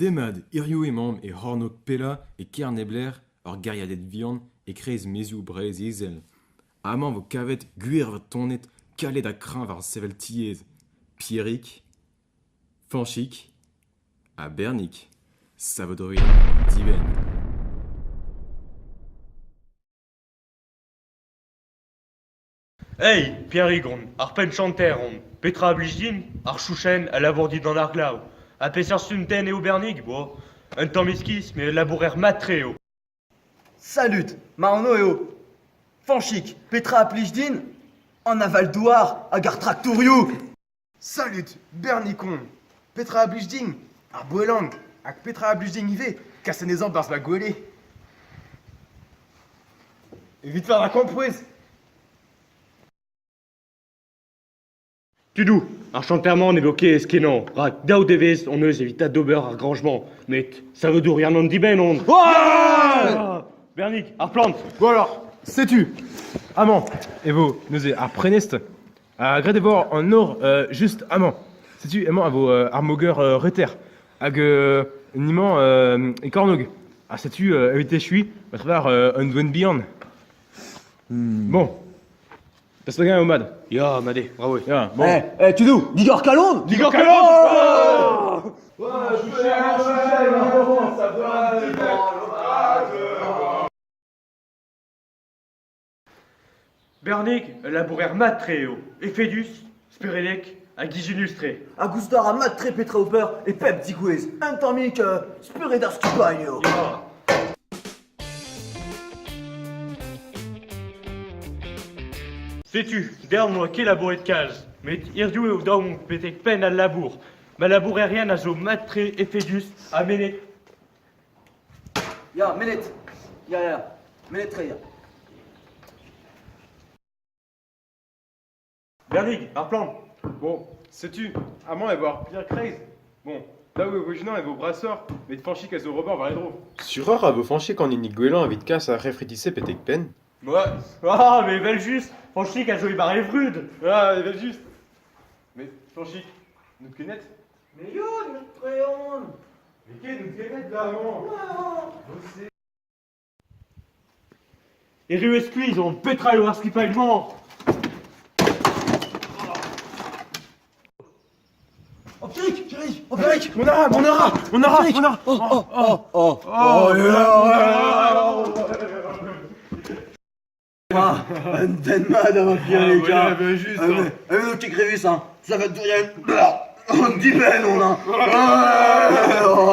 Demat, hiziv emaomp e c'hornôg pellañ e Kerneblec'h, ur gêriadenn vihan e-kreiz maezioù Breizh-Izel. Amañ vo kavet gwir Vretoned kalet ha kreñv war sevel tiez. Pierig, Fañchig ha Bernig, savodorien dibenn. Hey, Pierig on, ar penn-chanter on. Petra a blij din? Ar chouchenn a labour dindan ar glav. Ha peseurt stumm-tenn eo Bernig? Bo, un tamm iskis, met ul labourer mat-tre eo. Salud, ma anv eo Fañchig. Petra a blij din? An aval-douar hag ar traktourioù. Salud, Bernig on. Petra a blij din? Ar boelan. Hag petra a blij din ivez? Kas anezhañ 'barzh ma gwele. Evit faire la krampouezh. Tudoù, ar chanter-mañ ne vo ket aes-kenañ, rak daou devezh hon eus evit adober ar grañj-mañ, met savodourien an dibenn on. Bernig, ar plant! Bon alors, setu amañ e vo neuze ar prenestr Ha graet e vo an nor just amañ. Setu emañ a vo ar moger reter hag emañ e kornôg. Ha setu evit echuiñ va trevar un doenn bihan. Bon. Daoust hag-eñ eo mat? Ya, mat eo, bravo eo. Ya, bon. Eh, eh, tudoù, digor kalon! Digor kalon! Bernig, ul labourer mat-tre eo, efedus, speredek hag ijinus-tre. Ha gouzout a ra mat-tre petra ober e pep degouezh. Un tammig spered ar skipailh eo. Ya. Setu, dec'h n'oa ket labouret kalz, met hiziv eo dav mont betek penn al labour. Ma labourerien a zo mat-tre, efedus ha mennet. Ya, mennet. Ya, ya, mennet-tre, ya. Bernig, ar plant. Bon, setu, amañ e vo ar pir-kreiz. Bon, dav eo gouezinañ e vo brasoc'h, met Fañchig a zo ober war e dro. Suroc'h a vo Fañchig an hini gwellañ evit kas ar c'hefridi-se betek penn. Ouais. Ah, mais evel-just, Fañchig a zo e barr e vrud. Ah, evel-just. Met Fañchig, n'out ket net? Mais yo, n'out on. Mais ket, n'out ket net là, amañ. Erru skuizh on, petra eo ar skipailh-mañ? Oh, Pierrick, Pierrick, oh, Pierrick Mon arabe, mon arabe, mon arabe, mon arabe. Oh, oh, oh, oh, oh, Ah, un den mat a va Pierrick, hein. Ah, ouais, juste, Ah, mais, ah, mais non, ket grevus, hein. Ça va de rien. On dibenn, on, hein. Ah, oh.